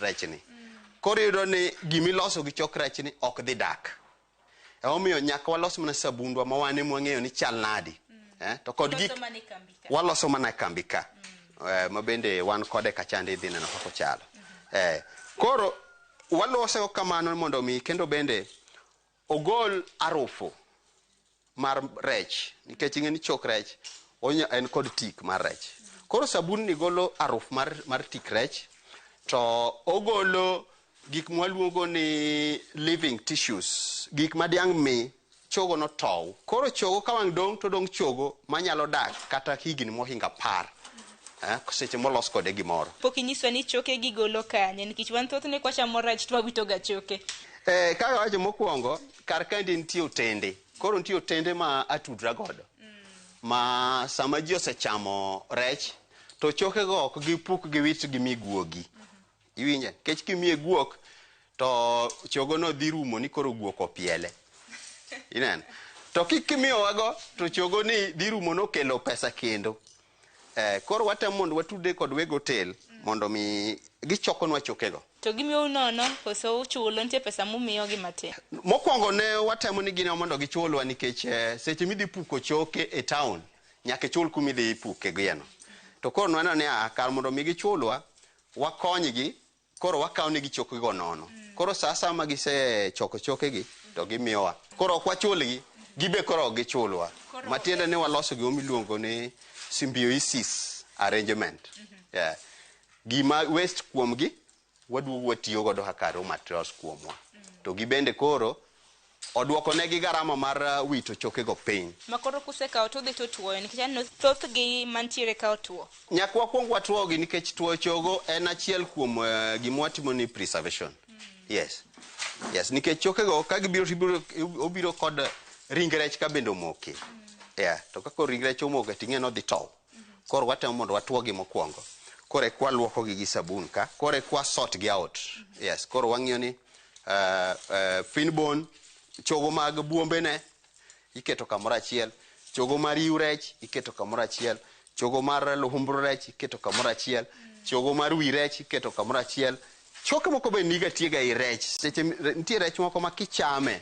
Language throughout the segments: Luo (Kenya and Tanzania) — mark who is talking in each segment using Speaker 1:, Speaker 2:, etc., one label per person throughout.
Speaker 1: rechni. Koro iyudo ni gimiloso gi chok rechni ok dhi dak. Emomiyo nyaka walos mana sabundwa ma wan ema wang'eyo ni chal nadi. To kod gik
Speaker 2: Uloso mana e kambi ka.
Speaker 1: waloso mana e kambi ka. Ma bende wan kode kachande idhi neno kaka ochalo. Koro walose kamano mondo mi kendo bende ogol arufu mar rech, nikech ing'e ni chok rech en kod tik mar rech. Koro sabun ni golo aruf mar tik rech, to ogolo gik mwaluongo ni living tissues, gik ma diang' mi chogo no tow. Koro chogo ka wang' dong' to dong' chogo manyalo dak kata higni mohingo 10, seche molos kode gimoro.
Speaker 2: Pok inyiswa ni choke gigolo kanye, nikech wan thothne kwachamo rech to wawito ga choke.
Speaker 1: Kaka awacho mokwongo, kar kaendi nitie otende. Koro nitie otende ma atudra godo. Ma sama ji osechamo rech, to chokego ok gipuk giwit gimi guogi. Iwinje? Nikech kimiye guok, to chogono dhi rumo ni koro guok opiele. Ineno? To kimiyowago, to chogoni dhi rumo nokelo pesa kendo. Koro watemo mondo watudre kod weg hotel mondo mi gichokonwa chokego.
Speaker 2: To gimiyou nono koso uchulo, nitie pesa mumiyogi matin?
Speaker 1: Mokwongo ne watemo ni gin mondo gichulwa nikech seche midhi puko choke e town nyaka ichul kuma idhi puke gieno. To koro nwaneno ni kar mondo mi gichulwa, wakonygi, koro wakawo negi chokego nono. Koro sa asaya ma gisechoko chokegi to gimiyowa. Koro ok wachulgi, gibe koro ok gichulwa. Matiende ni waloso gima miluongo ni symbiosis arrangement. Yeah. Gima waste kuomgi waduogo watiyo godo kaka raw materials kuomwa. To gibende koro oduoko negi garama mar wito chokego piny.
Speaker 2: Ma koro kusekawo to udhi to tuoyo, nikech aneno thothgi mantiere ka otuo.
Speaker 1: Nyaka wakwong watuogi nikech tuoyo chogo en achiel kuom gima watimo ni preservation. Yes. Yes, nikech chokego ka gibiro to obiro kod ring rech ka bende omoke. Yeah, to ka koro ring rech omoke to ing'e ni odhi tow. Koro watemo mondo watuogi mokwongo. Koro eka waluokogi gi sabun ka, koro eka wa sort gi out. Yes, koro wang'iyo ni fin bone, chogo mag buombene iketo kamoro achiel, chogo mar yiw rech iketo kamoro achiel, chogo mar luhumbru rech iketo kamoro achiel, chogo mar wi rech iketo kamoro achiel. Choke moko be niga tiega ei rech. Seche nitie rech moko ma kichame,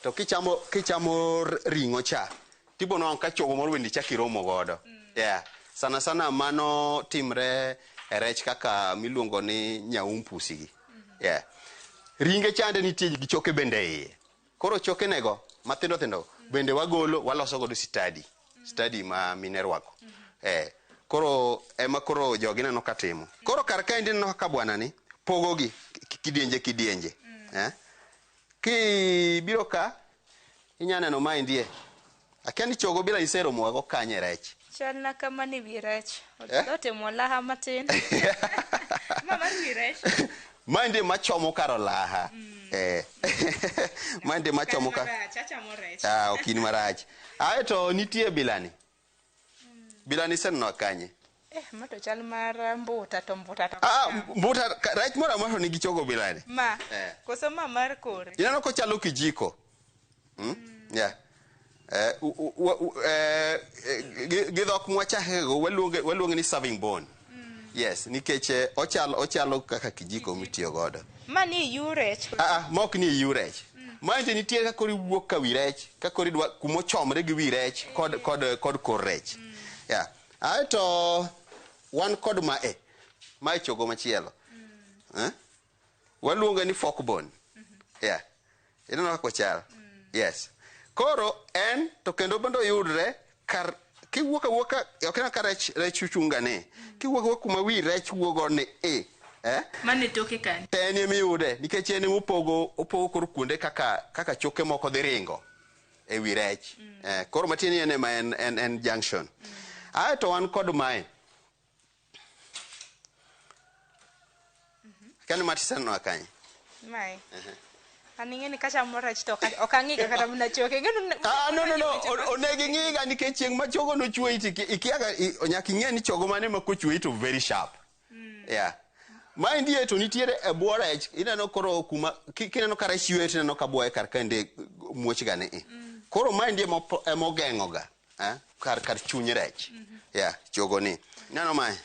Speaker 1: to kichamo ring'o cha, tibo nwang'o ka chogo moro bende ichako iromo godo. Yeah. Sana sana mano timre e rech kaka miluongo ni nyaumpusi gi. Yeah. Ringe chande nitie gi choke bende e iye. Koro choke nego mathindo thindo bende wagolo waloso godo stadi. Stadi ma mine rwako. Koro ema koro jogi neno ka timo. Koro kar kaendi neno kaka bwana ni pogogi kidienje kidienje. Kibiro ka inya neno maendi e. Akia ni chogo bila iseromo go kanye rech.
Speaker 2: Chalna kama ni wi rech. Otimo olaha matin. Ma mar wi rech.
Speaker 1: Maendi machomo kar olaha. Maendi machomo kar
Speaker 2: Marach, achamo rech.
Speaker 1: Ok in marach. Aeto nitie bilani. Bilani iseneno kanye?
Speaker 2: Ma to chal mar mbuta to mbuta to.
Speaker 1: Mbuta, rech moro amora to nigi chogo bilani.
Speaker 2: Ma. Koso ma mar kore.
Speaker 1: Ineno kochalo kijiko. Yeah. Gi dhok mwachakego waluonge ni serving bone. Yes, nikech ochalo kaka kijiko mitiyo godo.
Speaker 2: Ma ni yu rech.
Speaker 1: Ma ok ni yu rech. Ma nitie ka koro iwuok ka wi rech, ka koro idwa kumochomre gi wi rech kod kor rech. Yeah. Aeto wan kod mae. Mae chogo machielo. Waluonge ni fork bone. Yeah. Ineno kaka ochal. Yes. Koro en to kendo bende oyudre kar kiwuok awuoka ok ineno ka rech ochunga ni. Kiwuok awuoka kuma wi rech wuogo ni e.
Speaker 2: Mane toke kanyo.
Speaker 1: To en emiyude nikech en emopogo opogo koro kuonde kaka choke moko dhi ringo e wi rech. Koro matiende ni en ema en junction. Aeto wan kod mae. Kani matiseneno kanyo.
Speaker 2: Mae. An ing'e ni kachamo rech to ok ang'iga kata mana choke. Ing'e ni
Speaker 1: No, no, no. Onego ing'iga nikech chieng' ma chogo nochweyi to ikiaga, nyaka ing'e ni chogo mane ma kochweyi to very sharp. Yeah. Maendi to nitiere e bwo rech, ineno koro kuma kineno ka rech yweyo to ineno ka bwoye kar kaendi muoch ga ni. Koro maendi ema ogeng'o ga, kar chuny rech. Yeah, chogo ni. Ineno mae?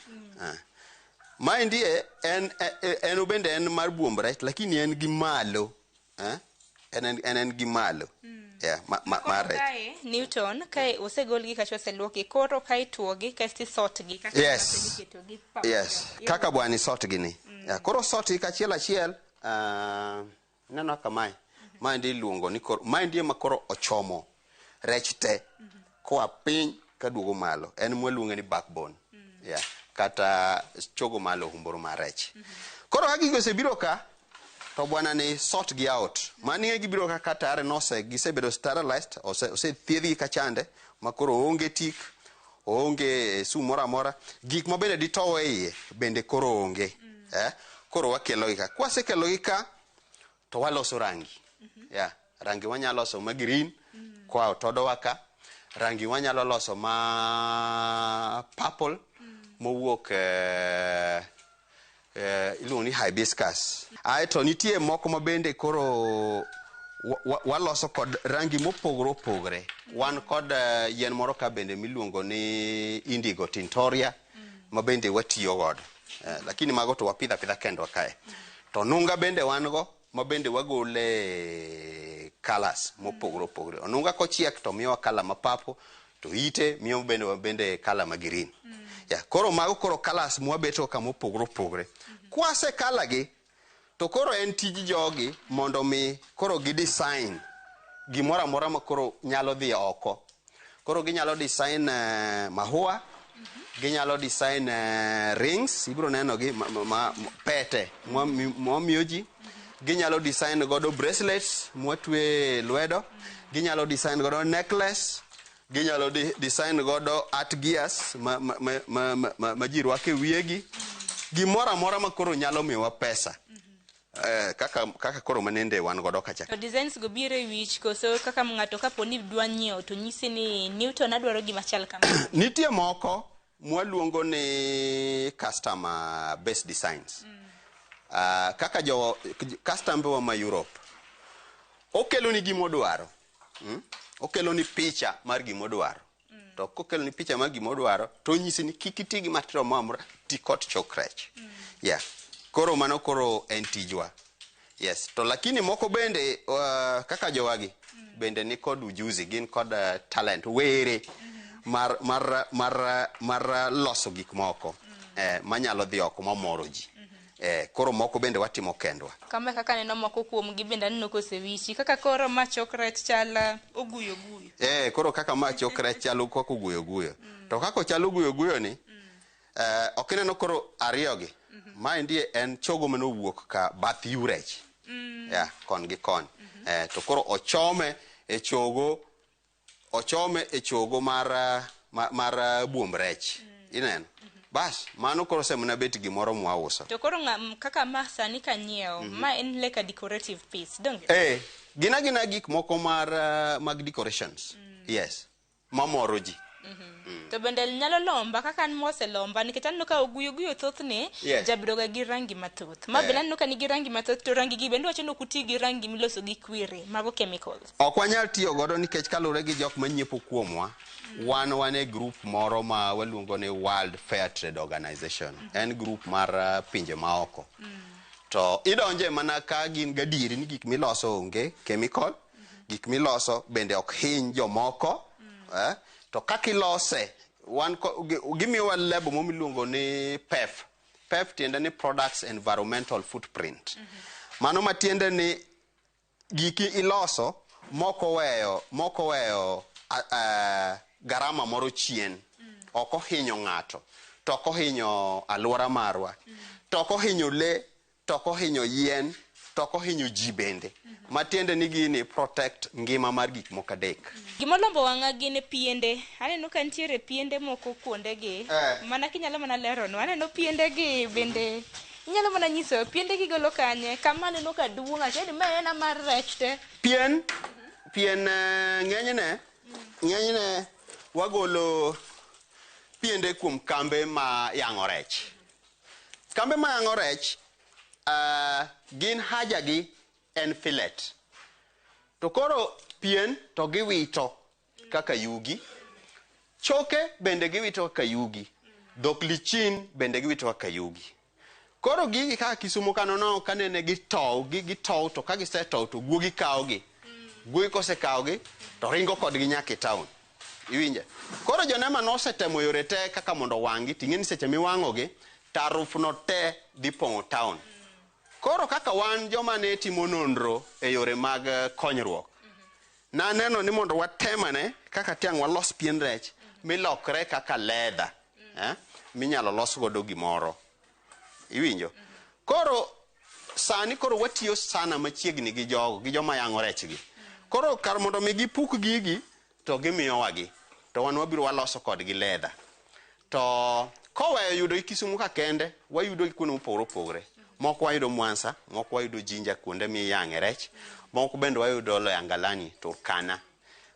Speaker 1: Maendi e en en bende en mar buomb rech lakini en gi malo. Eh? En gi malo. Yeah, mar rech.
Speaker 2: Kae Newton, kae osegolgi kacha oseluokgi, koro kae ituogi kaeto isotgi kaka iketogi pamoja.
Speaker 1: Yes. Kaka bwana isotgi ni. Yeah, koro sotgi kachiel achiel, ineno kaka mae. Maendi iluongo ni koro, maendi ema koro ochomo rech te koa piny kaduogo malo. En mwaluonge ni backbone. Yeah. Kata chogo malo humburu mar rech. Koro ka gigo osebiro ka, to bwana ni sort gi out. Mani e gibiro ka ka tayari nose gisebedo sterilized, osethiedhgi kachande, ma koro onge tik, onge sum moro amora. Gik ma bende ditow e iye bende koro onge. Koro wakelogi ka. Kwasekelogi ka, to waloso rangi. Yeah. Rangi wanyalo loso ma green, koa otodowa ka. Rangi wanyalo loso ma purple, mowuok iluongo ni hibiscus. Aeto nitie moko ma bende koro waloso kod rangi mopogore opogore. Wan kod yien moro ka bende miluongo ni indigo tintoria, ma bende watiyo godo. Lakini mago to wapidho apidha kendwa kae. To nunga bende wan go, ma bende wagole colours mopogore opogore. Onunga kochiek to miyowa colour ma purple, to ite miyo bende colour ma green. Yeah, koro mago koro colours mwabeto ka mopogore opogore. Kwase colour gi, to koro en tij jogi mondo mi koro gi design gimoro amora ma koro nyalo dhi oko. Koro ginyalo design mahua, ginyalo design rings, ibiro neno gi ma pete mwamiyo ji. Ginyalo design godo bracelets mwatwe lwedo, ginyalo design godo necklace, ginyalo design godo art gears ma ji rwako e wiyegi. Gimoro amora ma koro nyalo miyowa pesa. Kaka koro manende wan godo kacha.
Speaker 2: To designs go biro e wich koso kaka ng'ato kapo ni dwa nyiewo to nyisi ni Newton adwaro gima chal kama.
Speaker 1: Nitie moko mwaluongo ni customer based designs. Kaka jo customer wa ma Europe okelo ni gimodwaro. Okelo ni picha mar gimodwaro. To kokelo ni picha mar gimodwaro to onyisi ni kik iti gi material moro amora, ti kod chok rech. Yeah. Koro mano koro en tijwa. Yes. To lakini moko bende kaka jowagi bende ni kod ujuzi, gin kod talent, were mar loso gik moko manyalo dhi oko mamoro ji. Koro moko bende watimo kendwa.
Speaker 2: Kama kaka neno moko kuom gi bende aneno kosewichi. Kaka koro ma chok rech chal oguyo guyo.
Speaker 1: Koro kaka ma chok rech chal kaka oguyo guyo. To kaka ochal oguyo guyo ni, ok ineno koro ariyo gi. Maendi en chogo mane owuok ka bath yu rech. Yeah, kon gi kon. To koro ochome e chogo, ochome e chogo mar buomb rech. Ineno? Bas, mano koro osemana bet gimoro mwauso.
Speaker 2: To koro kaka ma sani kanyiewo, ma en like a decorative piece, donge?
Speaker 1: Gin agina gik moko mag decorations. Yes, mamoro ji.
Speaker 2: To bende nyalo lomba kaka an moselomba nikech aneno ka oguyo guyo thothne jabedo ga gi rangi mathoth. Ma bende aneno ka nigi rangi mathoth to rangi gi bende wacho ni ok uti gi rangi miloso gi kwiri, mago chemicals.
Speaker 1: Ok wanyal tiyo godo nikech kaluwore gi jok manyiepo kuomwa, wan e group moro ma waluongo ni World Fair Trade Organization. En group mar pinje maoko. To idonje mana ka gin gadieri ni gik miloso onge chemical, gik miloso bende ok hiny jomoko. To kaka ilose, gimiyowa lebo moro miluongo ni PEF. PEF tiende ni Products Environmental Footprint. Mano matiende ni giki iloso moko weyo garama moro chien. Ok ohinyo ng'ato, to ok ohinyo alwora marwa, to ok ohinyo le, to ok ohinyo yien, to ok ohinyo ji bende. Matiende ni gini protect ngima mar gik moko adek.
Speaker 2: Gimolombo wang'a gin piende. Aneno ka nitiere piende moko kuondegi. Mana kinyalo mana leronwa. Aneno piende gi bende. Inyalo mana nyiso piende gi golo kanye? Kama aneno ka duong' akia ni ma en mar rech te.
Speaker 1: Pien, pien ng'enyne wagolo piende kuom kambe ma yang'o rech. Kambe ma yang'o rech, gin haja gi en fillet. To koro pien to giwito kaka yugi. Choke bende giwito kaka yugi. Dhok lichin bende giwito kaka yugi. Koro gigi kaka Kisumo ka nono kanene gitow, gitow to ka gisetow to guogi kawogi. Guogi kosekawogi to ringo kodgi nyaka e town. Iwinje? Koro jonema nosetemo yore te kaka mondo owang'gi ting'e ni seche miwang'ogi to arufno te dhi pong'o town. Koro kaka wan joma ne timo nonro e yore mag konyruok, naneno ni mondo watemane kaka tiang' walos pien rech milokre kaka leather, minyalo los godo gimoro. Iwinjo? Koro sani koro watiyo sana machiegni gi jogo, gi joma yang'o rechgi. Koro kar mondo mi gipuk gigi to gimiyowa gi, to wan wabiro waloso kodgi leather. To koweyo yudo gi Kisumu ka kende, wayudo gi kuonde mopogore opogore. Moko wayudo Mwanza, moko wayudo Jinja kuonde miyang'e rech, moko bende wayudo Loyangalani, Turkana.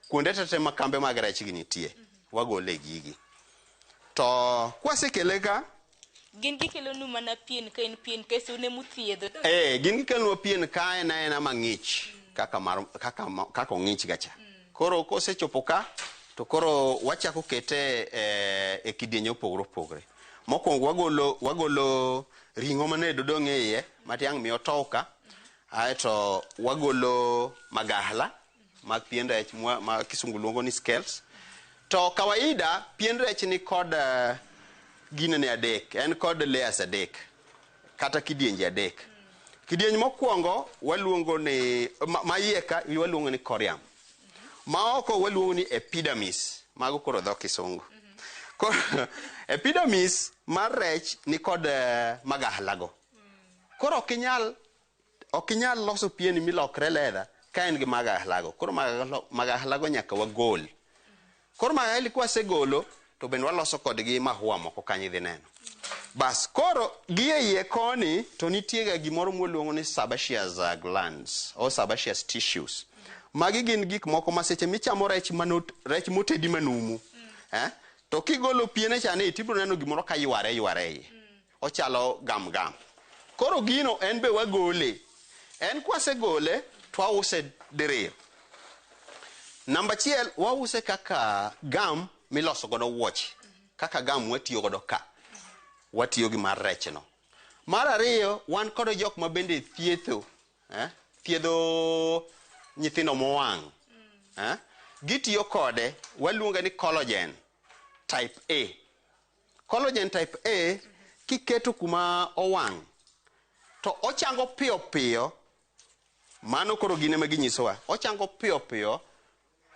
Speaker 1: Kuonde tete ma kambe mag rech gi nitie, wagole gigi. To kwasekele ka,
Speaker 2: Gin gikelonu mana pien ka en pien kasto un emuthiedho.
Speaker 1: Gin gikelonwa pien ka en aena mang'ich kaka mar, kaka, kaka ong'ich ga cha. Koro kosechopo ka to koro wachako kete e kidienje mopogore opogore. Mokwongo wagolo ring'o mane dodong' e iye ma tiang' miyo tow ka. Aeto wagolo magahla mag pien rech ma kisungu luongo ni scales. To kawaida pien rech ni kod ginene adek, en kod layers adek kata kidienje adek. Kidieny mokwongo waluongo ni ma iye ka waluongo ni corium. Ma oko waluongo ni epidermis, mago koro dho kisungu. Koro epidermis mar rech ni kod magahlago. Koro ok inyal loso pien milokre leather ka en gi magahlago. Koro magahlago nyaka wagol. Koro magahli kwasegolo to bende waloso kodgi mahua moko kanyo idhi neno. Bas, koro gi e iye koni to nitie ga gimoro mwaluongo ni sebaceous glands or sebaceous tissues. Magi gin gik moko ma seche michamo rech manot, rech motedi manumu, to kigolo piene cha ni tibiro neno gimoro ka yware yware iye. Ochalo gam gam. Koro gino en be wagole. En kwasegole to wause diriyo. Namba achiel wause kaka gam miloso godo wuoche. Kaka gam watiyo godo ka. Watiyo gi mar rech no. Mar ariyo wan kod jok ma bende thietho, thiedho nyithindo mowang'. Gitiyo kode, waluonge ni collagen type A. Collagen type A kiketo kuma owang' to ochango piyo piyo. Mano koro gin ema ginyisowa. Ochango piyo piyo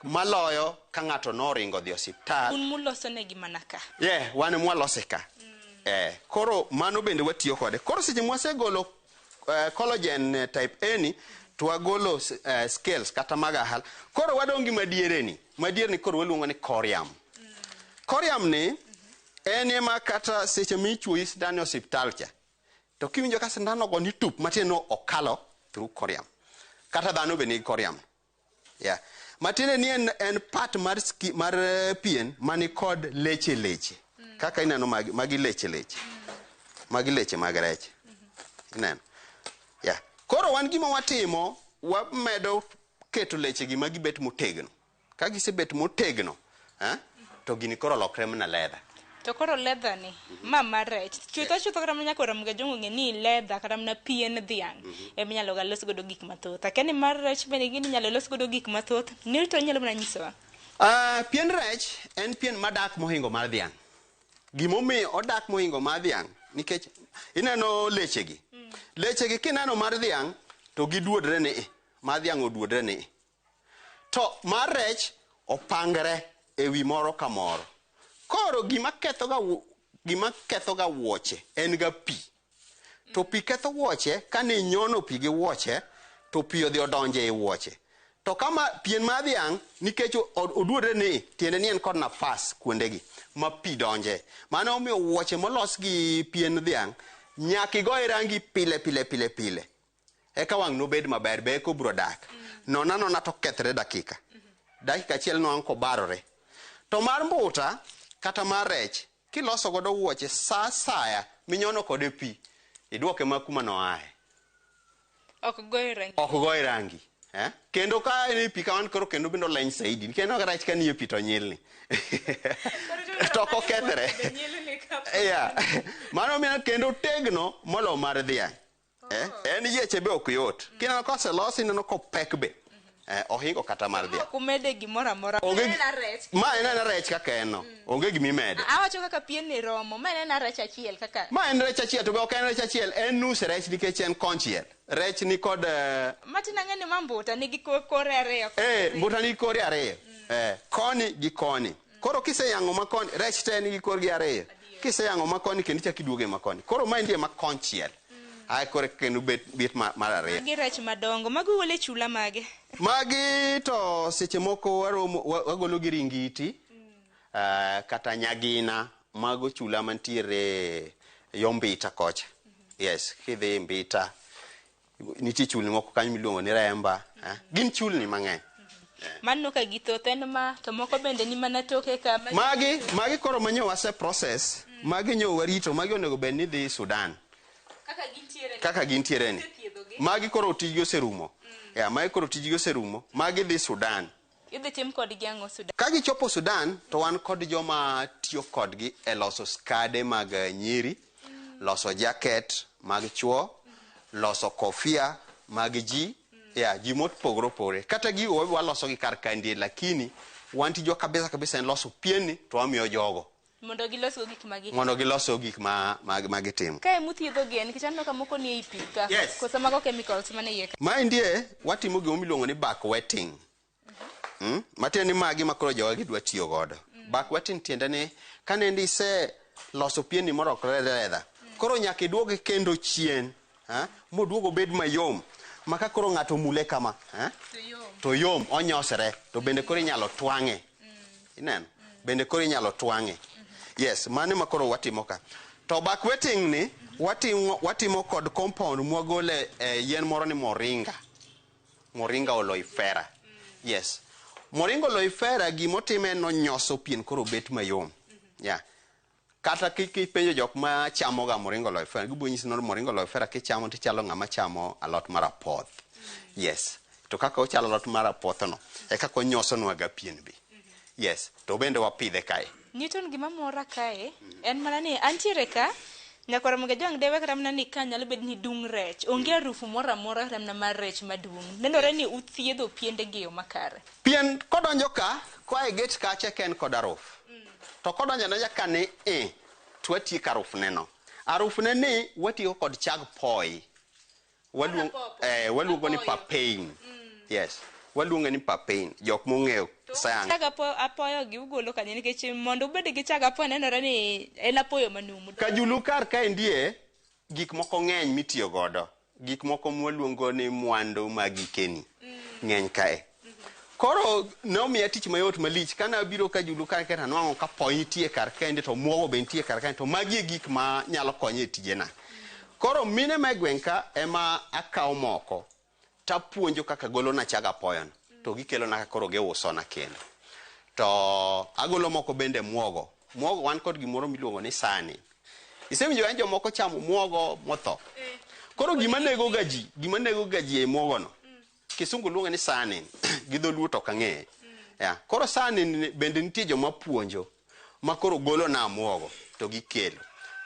Speaker 1: maloyo ka ng'ato noringo dhi osiptal.
Speaker 2: Un muloso negi mana ka.
Speaker 1: Yeah, wan mwalose ka. Koro mano bende watiyo kode. Koro seche mwasegolo collagen type A ni, to wagolo scales kata magahal. Koro wadong' gi madiere ni. Madiere ni koro waluongo ni corium. Corium ni en ema kata seche michuoyi sindan e osiptal cha, to kiwinjo ka sindan ogo ni tup, matiende ni okalo through corium. Kata dhano be nigi corium. Yeah. Matiende ni en part mar pien mani kod leche leche. Kaka ineno magi leche leche. Magi leche mag rech. Ineno. Yeah. Koro wan gima watimo, wamedo keto leche gi magibet motegno. Ka gisebet motegno, to gini koro lokre mana leather.
Speaker 2: To koro leather ni, ma mar rech. Chutho chutho kata mana nyaka Ramogi Ajwang' ong'e ni leather kata mana pien dhiang' ema inyalo ga los godo gik mathoth. Akia ni mar rech bende gini inyalo los godo gik mathoth. Nilton inyalo mana nyisowa.
Speaker 1: Pien rech en pien madak mohingo mar dhiang'. Gimomiyo odak mohingo mar dhiang' nikech ineno lechegi. Lechegi kineno mar dhiang' to giduodre ni, mar dhiang' oduodre ni. To mar rech opangre e wi moro ka moro. Koro gima kethoga wuoche en ga pi. To pi ketho wuoche, kane inyono pi gi wuoche, to pi odhi odonjo ei wuoche. To kama pien mar dhiang' nikech oduodre ni, tiende ni en kod nafas kuondegi ma pi donje. Mano omiyo wuoche molos gi pien dhiang' nyaka igoye rangi pile pile pile pile. Eka wang' nobed maber, be eka obiro dak. Nona nona to kethre dakika. Dakika achiel nwang'o kobarore. To mar mbuta kata mar rech, kiloso godo wuoche sa asaya minyono kode pi, iduoke ma kuma noaye.
Speaker 2: Ok goye rangi.
Speaker 1: Ok goye rangi. Eh? Kendo ka en e pi kamano koro kendo bende oleny saidi. Nikech ineno ka rech ka nie pi to nyilni. To ok okethre. Yeah. Mano miyo kendo tegno molo mar dhiang'. Eh? En yieche be ok yot. Kineno koselosi ineno kopek be. Eh, ohingo kata mar dhiang'.
Speaker 2: Ok umede gimoro amora.
Speaker 1: Onge
Speaker 2: En ena rech.
Speaker 1: Ma en ena rech kaka en no. Onge gimimede.
Speaker 2: Awacho kaka pien ni romo. Ma en ena rech achiel kaka.
Speaker 1: Ma en rech achiel to be ok en rech achiel, en nus rech nikech en konchiel. Rech ni kod
Speaker 2: Matin ang'e ni ma mbuta nigi kore ariyo.
Speaker 1: Eh, mbuta nigi kore ariyo. Eh, koni gi koni. Koro kiseyang'o ma koni, rech te nigi korgi ariyo. Kiseyang'o ma koni kendo ichak iduoge ma koni. Koro ma endie ma konchiel. Ae kore kendo bet bet mar ariyo.
Speaker 2: Magi rech madongo. Magi ugolo e chula mage?
Speaker 1: Magi to seche moko waromo wagolo gi ringiti kata nyagina mago chula mantiere yo Mbita kocha. Yes, kidhi Mbita nitie chulni moko kanyo miluongo ni Remba. Gin chulni mang'eny.
Speaker 2: Maneno ka githoth en ma to moko bende ni mana toke ka.
Speaker 1: Magi magi koro manyo wase process, magi nyo warito, magi onego bed ni dhi Sudan.
Speaker 2: Kaka gintiere ni.
Speaker 1: Kaka gintiere ni. Magi koro tijgi oserumo. Yeah, magi koro tijgi oserumo. Magi dhi Sudan.
Speaker 2: Idhi tim kodgi ang'o Sudan?
Speaker 1: Ka gichopo Sudan to wan kod joma tiyo kodgi e loso skade mag nyiri, loso jacket mag chuo, loso kofia mag ji, yeah, ji mopogore opogore. Kata gigo waloso gi kar kaendi lakini wan tijwa kabisa kabisa en loso pienni to wamiyo jogo.
Speaker 2: Mondo gilosgo gik ma gitimo.
Speaker 1: Mondo gilosgo gik ma, ma, ma gitimo.
Speaker 2: Kae muthiedho gi en nikech aneno ka moko nie i pi ka.
Speaker 1: Yes.
Speaker 2: Koso mago chemicals mane iye ka.
Speaker 1: Maendie watimo gima miluongo ni back wetting. Matiende ni magi ma koro jowa gidwa tiyo godo. Back wetting tiende ni kanende ise loso pieni morokore leather. Koro nyaka iduoge kendo chien. Moduogo obed mayom. Ma ka koro ng'ato omule kama. To yom, onyosre. To bende koro inyalo twang'e. Ineno? Bende koro inyalo twang'e. Yes, mano ema koro watimo ka. To back wetting ni, watimo kod compound mwagole yien moro ni moringa. Moringa oloifera. Yes. Moringa oloifera gimotime en onyoso pien koro bet mayom. Yeah. Kata kipenjo jok ma chamoga moringa oloifera, gibo nyisi ni moringa oloifera kichamo tichalo ng'ama chamo alot mar apoth. Yes. To kaka ochalo alot mar apoth no, e kaka onyosonwaga pien be. Yes. To bende wapidhe kae.
Speaker 2: Newton gima mora kae, en mana ni antiere ka, nyakwar Ramogi Dewe kata mana ni ka nyalo bedo ni dung' rech. Onge harufu moro amora kata mana mar rech maduong'. Nenore ni uthiedho piende gi e yo makare.
Speaker 1: Pien kodonjo ka, koa e gate kacha ka en kod harufu. To kodonjo adonja ka ni e, to watieko harufu ne no. Harufu ne ni watiyo kod chag poi. Waluongo ni papain. Yes. Waluonge ni papain. Jok mong'eyo science.
Speaker 2: Chag apoyo gi ugolo kanye nikech mondo ubed gi chag apoyo nenore ni en apoyo manumu.
Speaker 1: Kajulu kar kaendie gik moko ng'eny mitiyo godo. Gik moko mwaluongo ni mwandu mag gikeni ng'eny kae. Koro ne omiya tich mayot malich kane abiro Kajulu kar kae to anwang'o ka poi nitie kar kaendi to muogo be nitie kar kaendi to magi e gik ma nyalo konyo e tijena. Koro mine ma e gweng' ka ema akawo moko tapuonjo kaka golona chag apoyono to gikelona ka koro giusona kendo. To agolo moko bende muogo. Muogo wan kod gimoro miluongo ni sani. Isewinjo ka jomoko chamo muogo motho. Koro gima nego ga ji, gima nego ga ji e muogo no. Kisungu luonge ni sani, gi dholuo to ok ang'eye. Yeah. Koro sani bende nitie joma puonjo ma koro golo na muogo to gikelo.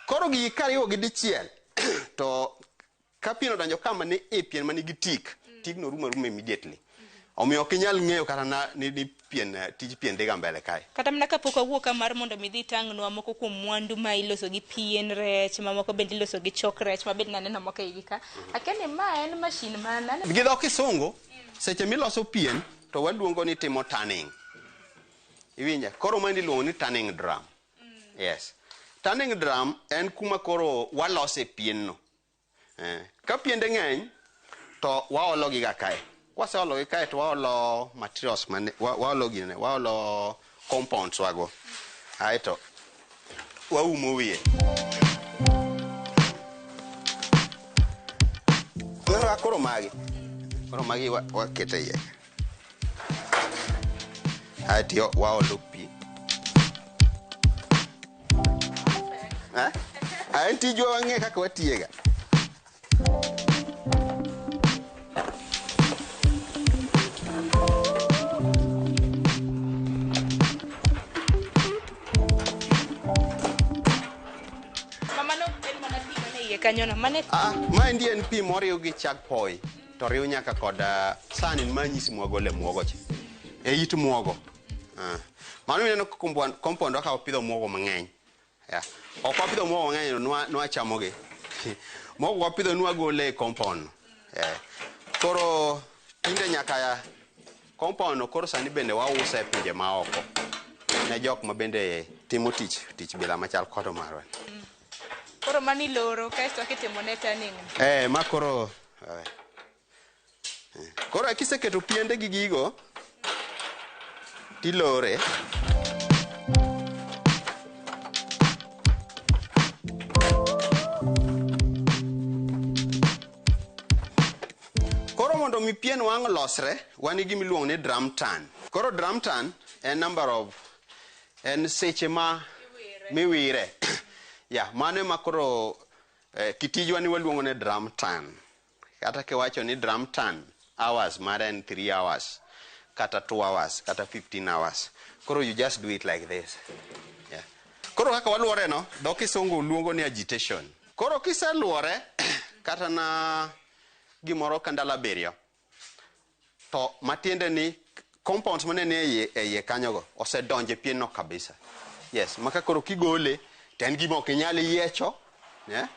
Speaker 1: Koro gigi kariwo gi dichiel to ka pien odonjo kama ni e pien manigi tik, tigno rumo aruma immediately. Omiyo ok inyal ng'eyo kata na ni pien tij pien dhiga mbele kae.
Speaker 2: Kata mana kapok wawuok ka mar mondo mi idhi tang'nwa moko kuom mwandu ma iloso gi pien rech, mamoko bende iloso gi chok rech, ma bende naneno moko e igi ka. Akia ni ma en mashin mane?
Speaker 1: Gi dho kisungu, seche miloso pien to waluongo ni timo tanning. Iwinja? Koro maendi iluongo ni tanning drum. Yes. Tanning drum en kuma koro walose pien no. Ka piende ng'eny to waolo gi ga kae. Kwaseolo gi kae to waolo materials mane waolo ginene, waolo compounds wago. Aeto waumo wiye. Neno ka koro magi. Koro magi wakete iye. Aeto waolo pi. En tijwa wang'e kaka watiyega.
Speaker 2: kanyono mane.
Speaker 1: Ah, maendi en pi moriw gi chag poi to riw nyaka kod sani manyisi mwagole muogo cha e it muogo. Mano ineno compound ka wapidho muogo mang'eny. Yeah. Ok wapidho muogo mang'eny, nwachamogi. Muogo wapidho nwagole e compound. Yeah. Koro tinde nyaka compound no koro sani bende wause e pinje maoko ne jok ma bende timo tich bila machal kod marwa.
Speaker 2: Koro mani loro kaeto kitimo ne turning.
Speaker 1: Ma koro koro kiseketo piende gi gigo tilore. Koro mondo mi pien wang' losre, wan gi gima iluongo ni drum turn. Koro drum turn en number of en seche ma miwire. Ya, mano ema koro kitijwa ni waluongo ni drum turn. Kata kiwacho ni drum turn hours mare en 3 hours kata 2 hours kata 15 hours. Koro you just do it like this. Yeah. Koro kaka waluore no, dho kisungu luongo ni agitation. Koro kiseluore kata na gimoro ka ndalo 7 to matiende ni compounds mane ni e iye kanyogo osedonjo e pien no kabisa. Yes, maka koro kigole to en gima ok inyal yiecho. Yeah?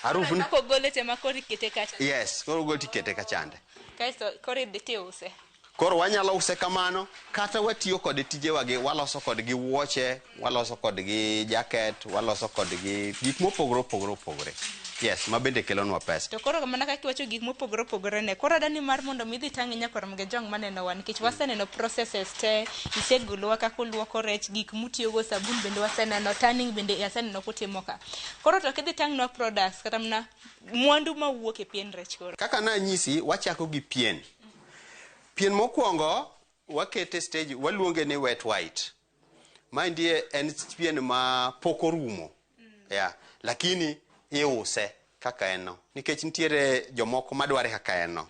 Speaker 1: Harufu ni
Speaker 2: kogole te ma koro ikete kacha.
Speaker 1: Yes, koro ogole tikete kachande.
Speaker 2: Kaeto koro idhi tiuse.
Speaker 1: Koro wanyalo use kamano kata watiyo kode tijewagi, waloso kodgi wuoche, waloso kodgi jacket, waloso kodgi gik mopogore opogore opogore. Yes, ma bende kelonwa pesa.
Speaker 2: To koro mana kaka iwacho gik mopogore opogore ne, koro adani mar mondo mi idhi tang' nyaka rom gi jong maneno wa, nikech waseneno processes te, isegolowa kaka uluoko rech, gik mutiyogo, sabun bende waseneno, tanning bende aseneno kutimo ka. Koro to kidhi tang'nwa products kata mana mwandu mawuok e pien rech koro.
Speaker 1: Kaka nanyisi, wachako gi pien. Pien mokwongo wakete stage, waluonge ni wet white. Maendi en pien ma pok orumo. Yeah, lakini iuse kaka en no, nikech nitiere jomoko madware kaka en no.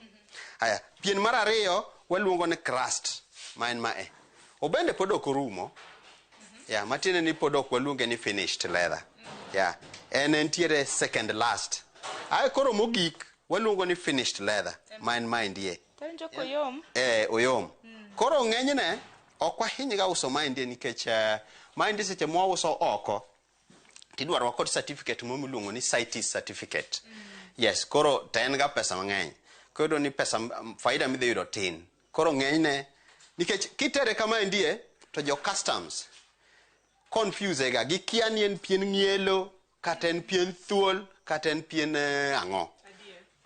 Speaker 1: Aya, pien mar ariyo waluongo ni crust, ma en mae. Obende pod ok orumo. Yeah, matiende ni pod ok waluonge ni finished leather. Yeah, en entiere second last. Ae koro mogik waluongo ni finished leather, ma en maendie.
Speaker 2: Tawinjo koyom.
Speaker 1: Oyom. Koro ng'enyne ok wahiny ga uso maendie nikech maendie seche mwauso oko tidwaro kod certificate moro miluongo ni CITES certificate. Yes, koro to en ga pesa mang'eny. Koro iyudo ni pesa faida midhi yudo tin. Koro ng'enyne nikech kitere kama endie to jo customs confuse ga, gikia ni en pien ng'ielo kata en pien thuol kata en pien ang'o.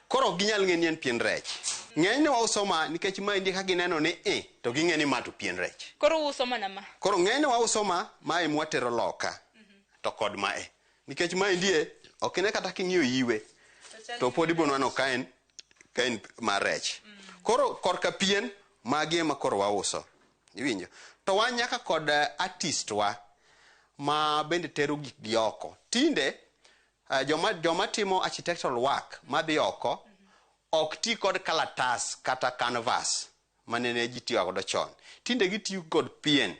Speaker 1: Koro ok ginyal ng'e ni en pien rech. Ng'enyne wauso ma nikech maendi ka gineno ni to ging'e ni ma to pien rech.
Speaker 2: Koro uuso mana ma.
Speaker 1: Koro ng'enyne wauso ma ema watero loka to kod mae. Nikech maendie ok ine kata king'iyo yiwe to pod ibiro neno ka en mar rech. Koro korka pien magi ema koro wauso. Iwinjo? To wan nyaka kod artist wa ma bende tero gik gi oko. Tinde joma timo architectural work madhi oko ok ti kod kalatas kata canvas manene ji tiyo godo chon. Tinde gitiyo kod pien.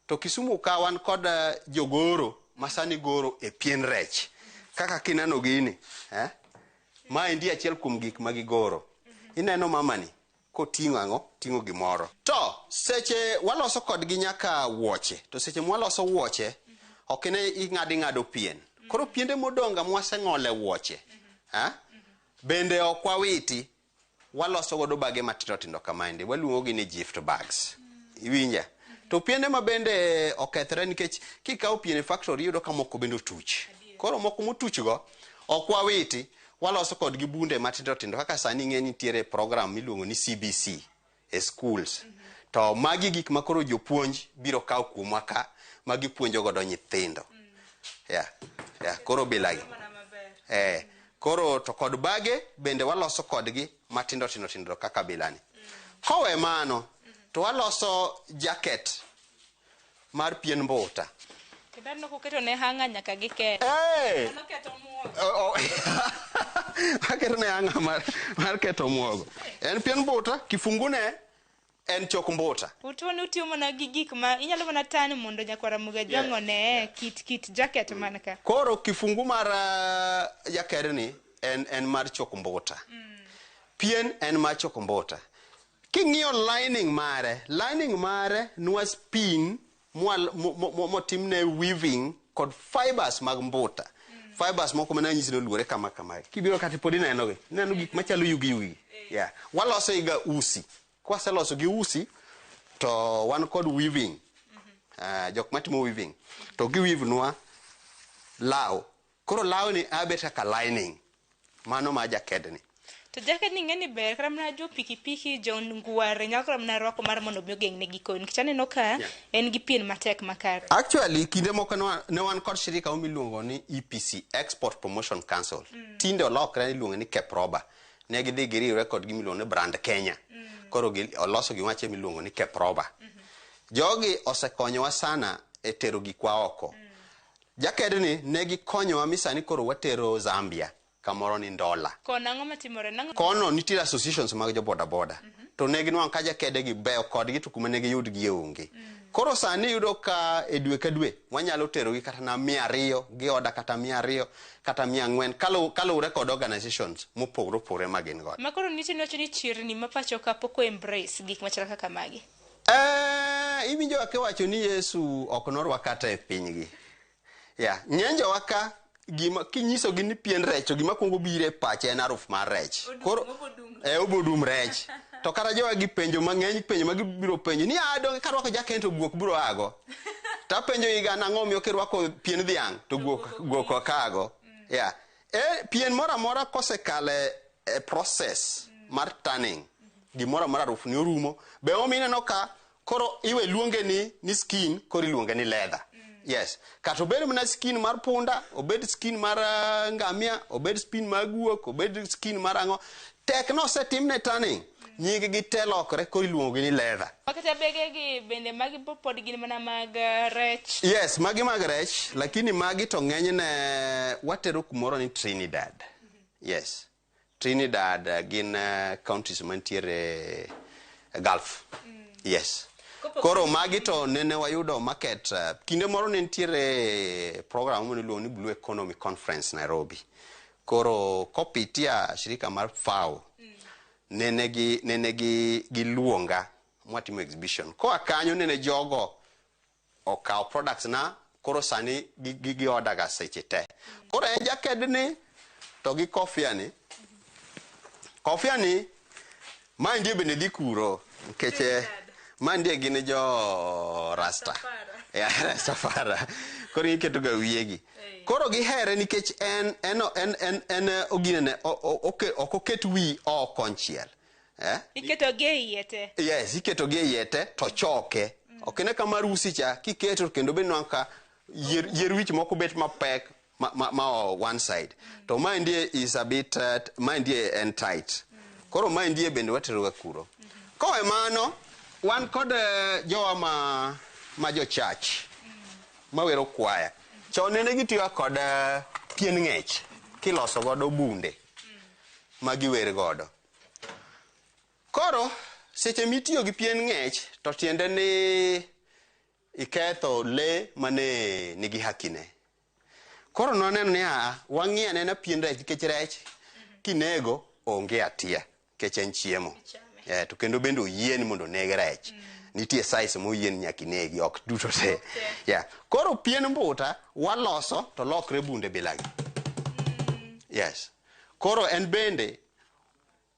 Speaker 1: To Kisumu ka wan kod jogoro masani goro e pien rech. Kaka kineno gini, Maendi achiel kuom gik ma gigoro. Ineno mamani koting'o ang'o? Ting'o gimoro. To seche waloso kodgi nyaka wuoche. To seche mwaloso wuoche, ok ine ing'ado pien. Koro piende modong' mwaseng'olo e wuoche, bende ok wawiti. Waloso godo bage matindo tindo kamaendi. Waluongo gi ni gift bags. Iwinja? To piende ma bende okethre nikech kikawo pien e factory iyudo ka moko bende otuch. Koro moko motuch go ok wawiti. Waloso kodgi bunde matindo tindo kaka sani ing'e nitiere program miluongo ni CBC e schools. To magi gik ma koro jopuonj biro kawo kuomwa ka ma gipuonjo godo nyithindo. Yeah, yeah, koro bilagi. Koro to kod bage bende waloso kodgi matindo tindo tindo kaka bilani. Kowe mano to waloso jacket mar pien mbuta.
Speaker 2: Kendo aneno koketo ne hanga nyaka gi ke. Mano keto muogo.
Speaker 1: Aketo ne hanga mar keto muogo. En pien mbuta, kifungune en chok mbuta.
Speaker 2: Utuo utiyo mana gi gik ma inyalo mana tan mondo nyakwara Muga Jwang' one kit jacket man ka.
Speaker 1: Koro kifungu mar jacket ni en mar choko mbuta. Pien en mar choko mbuta. King'iyo lining mare, lining mare nwa spin motimne weaving kod fibers mag mbuta. Fibers moko mana nyisi ni oluore kama kama. Kibiro kata pod ineno gi. Ineno gik machalo yugi yugi. Yeah. Waloso ga usi. Kwaseloso gi usi to wan kod weaving. Jok matimo weaving to gi weave nwa law. Koro law ni abet kaka lining. Mano ma jakedni.
Speaker 2: To jacket ni ng'eni ber kata mana jo pikipiki jo ngware nyalo kata mana rwako mar mondo mi ogeng' ne giko nikech aneno ka en gi pien matek makare.
Speaker 1: Actually kinde moko ne wan kod shirika miluongo ni EPC, Export Promotion Council. Tinde olokre iluonge ni Keproba. Ne gidhi giriwre kod gima iluongo ni Brand Kenya. Koro oloso gima achiel miluongo ni Keproba. Jogi osekonyowa sana e tero gikwa oko. Jakedni ne gikonyowa mi sani koro watero Zambia kamoro ni Ndola.
Speaker 2: Kono ang'o matimore? Nang'o?
Speaker 1: Kono nitiere associations mag jo boda boda. To ne ginwang'o ka jakede gi beyo kodgi to kuma ne giyud gi onge. Koro sani iyudo ka e dwe ka dwe wanyalo terogi kata na 200, gi oda kata 200, kata 400 kaluwore kod organizations mopogore opogore ma gin godo.
Speaker 2: Ma koro nitie niwacho ni chirni ma pacho ka pok o embrace gik machal kaka magi.
Speaker 1: Iwinjo kaka iwacho ni Yesu ok norwak kata e pinygi. Yeah, ng'eny jowa ka gima kinyisogi ni pien rech to gima kuongo biro e pache en aruf mar rech. Koro obodum rech. To kata jowa gi penjo mang'eny penjo ma gibiro penjo ni a donge karwako jacket to guok biro ago. To apenjo gi ga nang'o omiyo kirwako pien dhiang' to guok ok ago. Yeah. Pien moro amora kosekale e process mar tanning, gimoro amora aruf ni orumo. Be omiyo ineno ka koro iwe luonge ni skin, koro iluonge ni leather. Yes. Kata obed mana skin mar punda, obed skin mar ngamia, obed skin mar guok, obed skin mar ang'o. Tek nosetimne tanning, nying gi te lokre, koro iluongo gi ni leather.
Speaker 2: Makata bege gi bende magi pod gin mana mag rech.
Speaker 1: Yes, magi mag rech, lakini magi to ng'enyne watero kumoro ni Trinidad. Yes. Trinidad gin counties mantiere Gulf. Yes. Koro magi to nene wayudo market. Kinde moro ne nitiere program mane iluongo ni Blue Economy Conference Nairobi. Koro kopitia shirika mar FAO, nene gi giluonga mwatimo exhibition. Koa kanyo nene jogo okawo products na, koro sani gi order ga seche te. Koro en jacket ni to gi kofia ni. Kofia ni ma ndie bende dhi kuro nikech ma ndie gin jo Rasta. Ya Rastafara. Koro iketo ga wiyegi. Koro gihere nikech en oginene ok oket wi oko konchiel.
Speaker 2: Iketo gi e iye te.
Speaker 1: Yes, iketo gi e iye te to choke. Ok ine kama rusi cha kiketo kendo be nwang' ka yier wich moko bet mapek ma one side. To ma ndie is a bit ma ndie en tight. Koro ma ndie bende watero ga kuro. Kowe mano wan kod jowa ma jo church mawero kwaya. Chon nene gitiyo kod pien ng'ech kiloso godo bunde ma giwer godo. Koro seche mitiyo gi pien ng'ech to tiende ni iketho le mane nigi hakine. Koro nwaneno ni wang'i anena pien rech nikech rech kinego onge hatia nikech en chiemo. To kendo bende oyie ni mondo oneg rech. Nitie size moyie ni nyaka inegi, ok duto te. Yeah. Koro pien mbuta waloso to lokre bunde bilagi. Yes. Koro en bende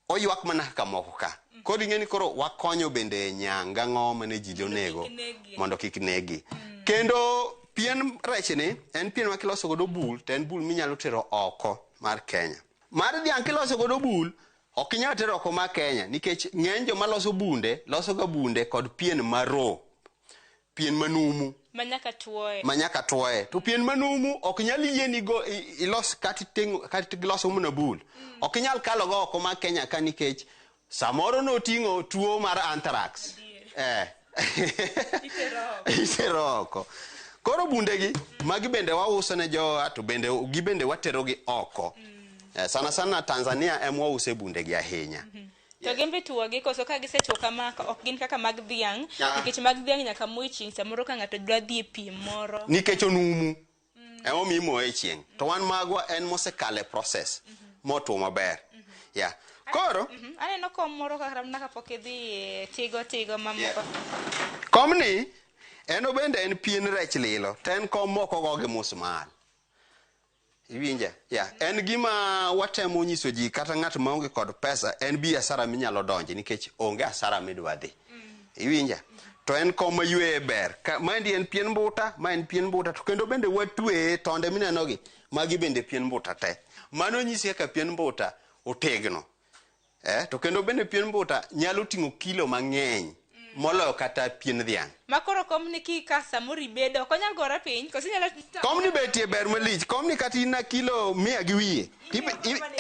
Speaker 1: oywak mana kaka moko ka. Koro ing'e ni koro wakonyo bende nyanga ng'o mane ji onego mondo kik negi. Kendo pien rech ni en pien ma kiloso godo bul to en bul minyalo tero oko mar Kenya. Mar dhiang' kiloso godo bul ok inyal tero oko mar Kenya nikech ng'eny joma loso bunde loso ga bunde kod pien maro, pien manumu
Speaker 2: manyaka tuoye.
Speaker 1: Manyaka tuoye. To pien manumu ok nyal yieni go ilos kata iting'o kata giloso mana bul. Ok inyal kalo go oko mar Kenya ka nikech samoro noting'o tuo mar anthrax. Itero oko. Koro bundegi magi bende wauso ne jowa to bende gibende watero gi oko. Sana sana Tanzania ema wause bundegi ahinya.
Speaker 2: To gin be tuogi koso ka gisetuo kama ok gin kaka mag dhiang', nikech mag dhiang' nyaka moye chieng' samoro ka ng'ato dwa dhi e piem moro.
Speaker 1: Nikech onumu. Ema omiyo imoye e chieng'. To wan magwa en mosekalo e process. Motwo maber. Yeah. Koro
Speaker 2: Aneno kom moro kaka mana kapok idhi e tigo tigo mamoko.
Speaker 1: Yeah. Komni en obende en pien rech lilo to en kom mok ogo gi musmal. Iwinja? Yeah. En gima watemo nyiso ji kata ng'at maonge kod pesa en biashara minyalo donje nikech onge asara midwa dhi. Iwinja? To en kom ma yweye ber. Ka, maendi en pien mbuta, ma en pien mbuta to kendo bende watweye tonde minenogi magi bende pien mbuta te. Mano nyisi kaka pien mbuta otegno. To kendo bende pien mbuta nyalo ting'o kilo mang'eny moloyo kata pien dhiang'.
Speaker 2: Ma koro komni ki ka samoro ibedo ok onyal gore piny koso inyalo
Speaker 1: Komni betie ber malich. Komni kata in na kilo 100 gi wiye.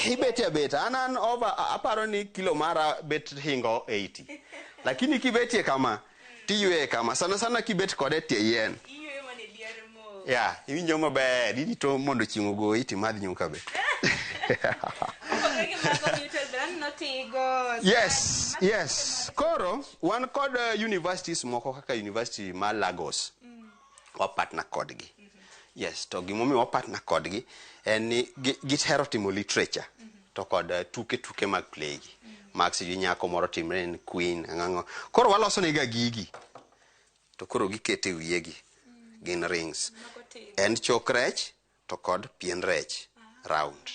Speaker 1: Ibetie abeta. An over aparo ni kilo mara bet hingo 80. Lakini kibetie kama tiyweye kama. Sana sana kibet kode e tie yien.
Speaker 2: Iyweyo mana e dier mo.
Speaker 1: Yeah, iwinjo maber. Irito mondo chieng' ogoyi timadh nyuka be.
Speaker 2: Mopogore gi mago mutual be aneno tigo.
Speaker 1: Yes. Koro wan kod universities moko kaka University mar Lagos. Wa partner kodgi. Yes, to gimomiyo wa partner kodgi en ni gihero timo literature to kod tuke tuke mag play gi. Mag sijui nyako moro timre en queen ang'ang'o. Koro waloso nega gigi. To koro gikete wiyegi. Gin rings. En chok rech to kod pien rech round.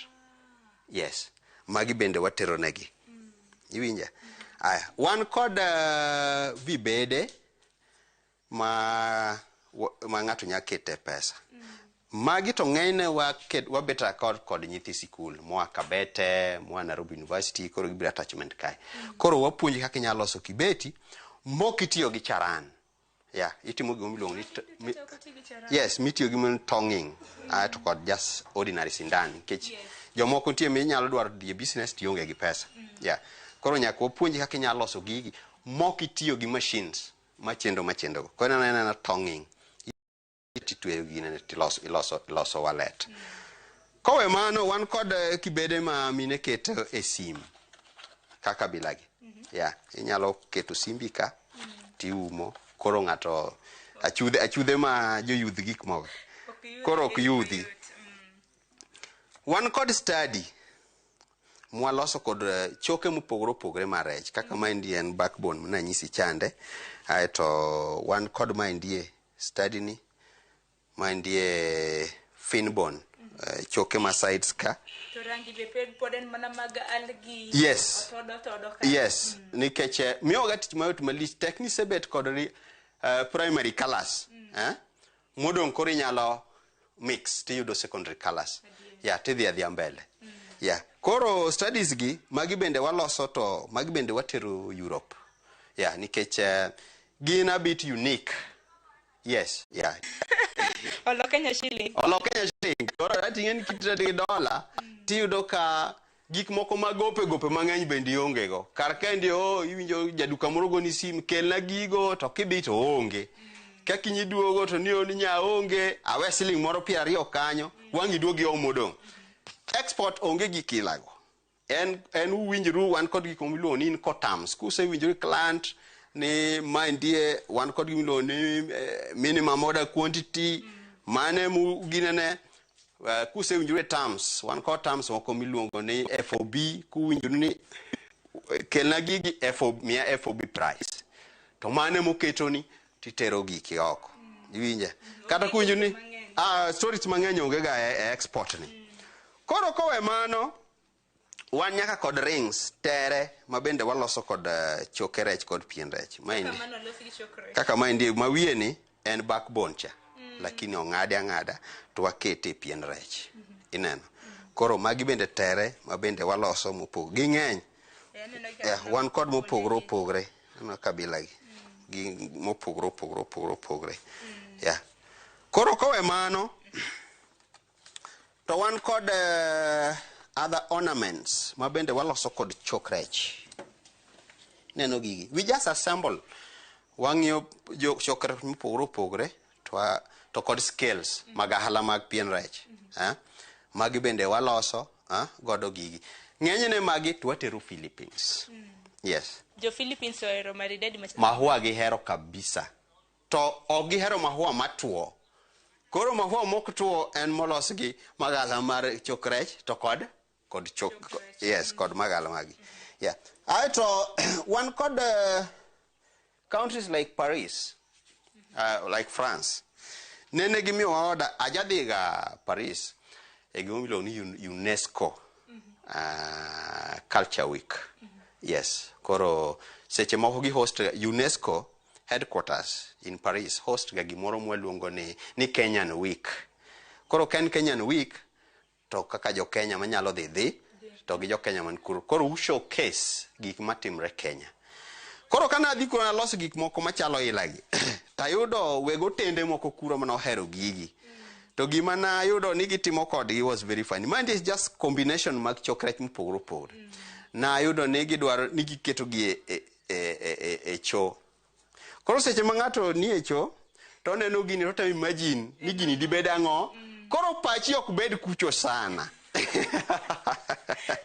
Speaker 1: Yes. Magi bende watero negi. Iwinja? Aya, wan kod vibede ma ng'ato nyalo kete pesa. Magi to ng'enyne wabeta kod nyithi sikul moa Kabete, moa Nairobi University, koro gibiro attachment kae. Koro wapuonji kaka inyalo loso kibeti mok itiyo gi charan. Yeah, itimo gima iluongo ni yes, mitiyo gi mon tonging. To kod just ordinary sindan nikech jomoko nitie minyalo dwaro dhi e business to ionge gi pesa. Yeah. Koro nyaka wapuonji kaka inyalo loso gigi mok itiyo gi machines machendo machendo go. Koro ineno anena tonging. Titweyo gine tiloso iloso iloso wallet. Kowe mano wan kod kibede ma mine keto e sim kaka bilagi. Yeah, inyalo keto simbi ka tiumo koro ng'ato achudhe ma joyudh gik moko. Koro ok yudhi. Wan kod study mwaloso kod choke mopogore opogore mar rech kaka maendi en backbone mananyisi chande. Aeto wan kod maendie study ni maendie fin bone choke ma sides ka.
Speaker 2: To rangi be pod en mana mag algi.
Speaker 1: Yes.
Speaker 2: Otodo todo ka.
Speaker 1: Yes, nikech miyoga tich mayot malich tek ni isebet kod primary colors. Modong' koro inyalo mix tiyudo secondary colors. Yeah, tidhi adhiya mbele. Yeah. Koro studies gi magi bende waloso to magi bende watero Europe. Yeah, nikech gin a bit unique. Yes, yeah.
Speaker 2: Olo Kenya shilling.
Speaker 1: Olo Kenya shilling. Koro ating'e ni kitrade gi dola tiyudo ka gik moko ma gope gope mang'eny bende ionge go. Kar kaendi iwinjo jaduka moro goni sim kelna gigo to kidhi to onge. Ka kiny iduogo to ni nya onge awe siling moro 20 kanyo wang' iduogi iom modong'. Export onge gi kilago. En uwinjru wan kod gik miluongo ni Incoterms. Kusewinjoru client ni maendie wan kod gima iluongo ni minimum order quantity mane ginene kusewinjoru e terms wan kod terms moko miluongo ni FOB kuwinjoru ni kelna gigi FOB miya FOB price to mane moketoni titero giki oko. Iwinje? Kata kuwinjo ni stories mang'eny onge ga e export ni. Koro kowe mano wan nyaka kod rings tere ma bende waloso kod choke rech kod pien rech. Maendi kaka maendi ma wiye ni en backbone cha. Lakini ong'ade ang'ada to wakete e pien rech. Ineno? Koro magi bende tere ma bende waloso mopogore. Ging'eny. Wan kod mopogore opogore. Aneno kabila gi. Gi mopogore opogore opogore opogore. Yeah. Koro kowe mano to wan kod other ornaments ma bende waloso kod chok rech. Neno gigi. We just assemble. Wang'iyo chok rech mopogore opogore to kod scales mag ahala mag pien rech. Magi bende waloso godo gigi. Ng'enyne magi to watero Philippines. Yes.
Speaker 2: Jo Philippines ohero maridadi machalo.
Speaker 1: Mahua gihero kabisa. To ok gihero mahua matuo. Koro mahua mok tuo en molos gi magala mar chok rech to kod kod chok, yes, kod magala magi. Yeah. Aeto wan kod countries like Paris, like France. Nene gimiyowa order, ajadhiga Paris e gima iluongo ni UNESCO Culture Week. Yes, koro seche moko gi host UNESCO headquarters in Paris host ga gimoro mwaluongo ni Kenyan Week. Koro ka en Kenyan Week to kaka jo Kenya manyalo dhi to gi jo Kenya man kuro. Koro u showcase gik matimre Kenya. Koro kana adhi kuro naloso gik moko machalo ilagi. Tayudo weg otende moko kuro manohero gigi. To gima nayudo ni gitimo kodgi was very funny. Mind is just combination mag chok rech mopogore opogore. Nayudo ni gidwaro ni giketo gi e cho. Koro seche ma ng'ato ni e cho to oneno gini to otemo imagine ni gini dibed ang'o. Koro pachi ok bed kucho sana.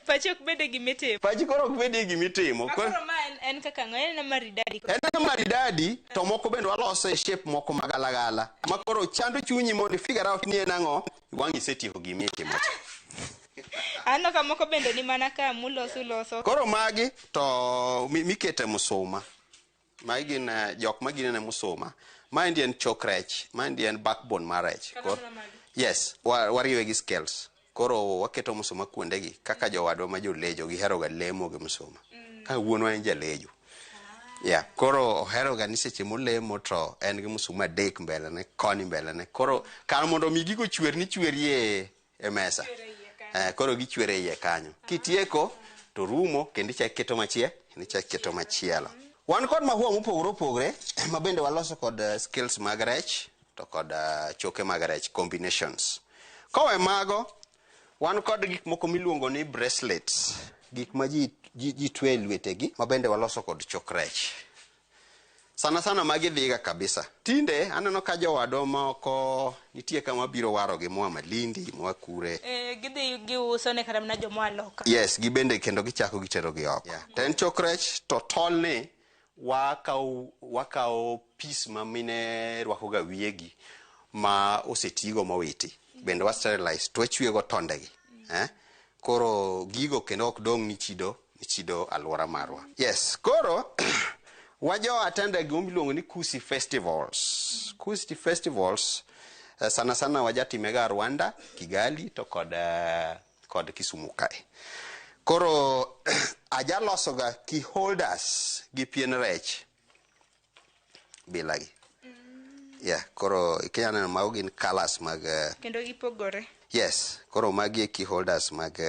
Speaker 2: Pachi ok bed e gimitimo.
Speaker 1: Pachi koro ok bed e gimitimo.
Speaker 2: Koro ma en kaka ang'o? En maridadi.
Speaker 1: En maridadi to moko bende waloso e shape moko magalagala. Ma koro chando chunyi mondo i figure out ni en ang'o, wang' isetieko gimitimo cha.
Speaker 2: Aneno ka moko bende ni mana ka muloso uloso.
Speaker 1: Koro magi to mikete musuma. Magi gin jok ma ginene musuma. Maendi en chok rech, maendi en backbone mar rech. Yes, wariwe gi scales. Koro waketo musuma kuondegi kaka jowadwa ma jolejo gihero ga lemo gi musuma. Ka wuonwa en jalejo. Yeah, koro ohero ga ni seche molemo to en gi musuma adek mbele ne koni mbele ne. Koro kar mondo mi gigo chwer ni chwerie e mesa. Koro gichwer e iye kanyo. Kitieko to rumo kendo ichak iketo machielo, kendo ichak iketo machielo. Wan kod mahua mopogore opogore ma bende waloso kod scales mag rech to kod choke mag rech combinations. Kowe mago, wan kod gik moko miluongo ni bracelets, gik ma ji twe e lwetegi ma bende waloso kod chok rech. Sana sana magi dhiga kabisa. Tinde aneno ka jowadwa moko nitie kama biro warogi moa Malindi, moa kure.
Speaker 2: Gidhi giuso ne kata mana jomoa loka.
Speaker 1: Yes, gibende kendo gichako gitero gi oko. Yeah. To en chok rech to tolni wakawo piece ma mine rwako ga wiyegi ma osetigo mowiti. Bende wa sterilize to wachwego tondegi. Koro gigo kendo ok dong' ni chido alwora marwa. Yes, koro wajo attend gima iluongo ni Kusi Festivals. Kusi Festivals sana sana wajatimega Rwanda, Kigali to kod Kisumu kae. Koro ajalosoga key holders gi pien rech bilagi. Yeah, koro ikinya neno mago gin colors mag
Speaker 2: kendo gipogore.
Speaker 1: Yes, koro magi e key holders mag